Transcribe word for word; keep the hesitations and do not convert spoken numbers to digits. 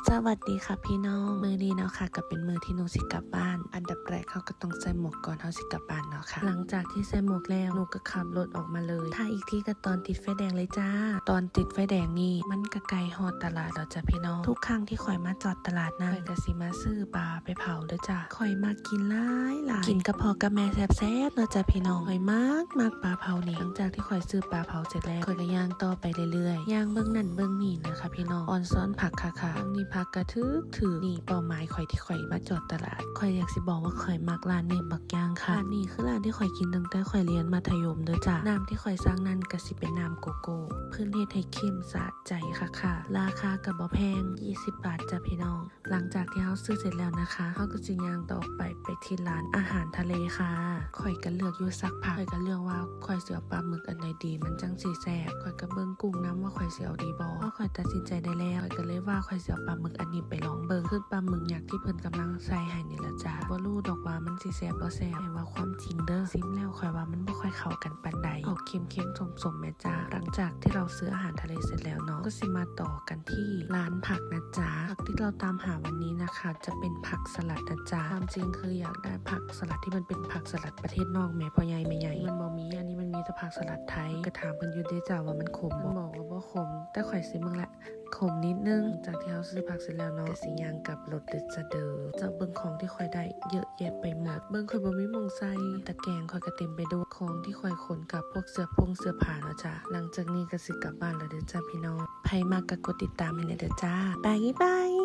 สวัสดีค่ะพี่น้อง มื้อนี้เนาะค่ะ ก็เป็นมื้อที่หนูสิกลับบ้าน อันดับแรกเฮาก็ต้องใส่หมวกก่อนเฮาสิกลับบ้านเนาะค่ะ หลังจากที่ใส่หมวกแล้ว หนูก็ขับรถออกมาเลย ถ้าอีกทีก็ตอนติดไฟแดงเลยจ้า ตอนติดไฟแดงนี่ มันก็ใกล้ฮอดตลาดแล้วจ้ะพี่น้อง ทุกครั้งที่ข่อยมาจอดตลาดนั้น ข่อยก็สิมาซื้อปลาไปเผาเด้อจ้า ข่อยมักกินหลายหลาย กินกับพ่อกับแม่แซ่บๆเนาะจ้ะพี่น้อง ข่อยมักมักปลาเผานี่ หลังจากที่ข่อยซื้อปลาเผาเสร็จแล้ว ข่อยก็ย่างต่อไปเรื่อยๆ ย่างเบิ่งนั่นเบิ่งนี่นะคะพี่น้อง ออนซอนผักค่ะค่ะ ช่วงนี้ผักกะถืกถืก นี่เป้าหมายข่อยที่ข่อยมาจอดตลาด ข่อยอยากสิบอกว่าข่อยมักร้านนี้บักอย่างค่ะ ร้านนี้คือร้านที่ข่อยกินตั้งแต่ข่อยเรียนมัธยมเด้อจ้า น้ำที่ข่อยสั่งนั่นก็สิเป็นน้ำโกโก้ เพิ่นเฮ็ดให้เข้มสะใจค่ะค่ะ ราคาก็บ่แพง ยี่สิบบาทจ้ะพี่น้อง หลังจากที่เฮาซื้อเสร็จแล้วนะคะ เฮาก็สิย่างต่อไป ไปที่ร้านอาหารทะเลค่ะ ข่อยก็เลือกอยู่สักพัก ข่อยก็เลือกว่าข่อยสิเอาปลาหมึกอันใดดี มันจั่งสิแซ่บ ข่อยก็เบิ่งกุ้งนำว่าข่อยสิเอาดีบ่ พอข่อยตัดสินใจได้แล้ว ข่อยก็เลยว่าข่อยสิเอาปลาหมึกอันนี้ไปลองเบิ่ง คือปลาหมึกยักษ์ที่เพิ่นกำลังใส่ให้นี่ล่ะจ้า บ่รู้ดอกว่ามันสิแซ่บบ่แซ่บ ให้เว้าความจริงเด้อ ซิมแล้วข่อยว่ามันบ่ค่อยเข้ากันปานใด ออกเค็มๆ ส้มๆ แหมจ้า หลังจากที่เราซื้ออาหารทะเลเสร็จแล้วเนาะ ก็สิมาต่อกันที่ร้านผักนะจ๊ะ ผักที่เราตามหาวันนี้นะคะ จะเป็นผักสลัดนะจ๊ะ ความจริงคืออยากได้ผักสลัดที่มันเป็นผักสลัดประเทศนอกแหม พ่อใหญ่แม่ใหญ่ มันบ่มี อันนี้มันมีแต่ผักสลัดไทย ก็ถามเพิ่นอยู่เด้จ้าว่ามันขมบ่ เพิ่นบอกว่าบ่ขม แต่ข่อยซิมเบิ่งละ ขมนิดนึง หลังจากที่เฮาซื้อผักเสร็จแล้วเนาะ ก็สิย่างกลับรถเด้อจ้าเด้อ เจ้าเบิ่งของที่ข่อยได้เยอะแยะไปหมด เบิ่งข่อยบ่มีหม่องใส่ ตะแกรงข่อยก็เต็มไปด้วยของที่ข่อยขนกับพวกเสื้อผงเสื้อผ้าเนาะจ้า หลังจากนี้ก็สิกลับบ้านแล้วเด้อจ้าพี่น้อง ไผมักก็กดติดตามให้แหน่เด้อจ้า บ๊ายบาย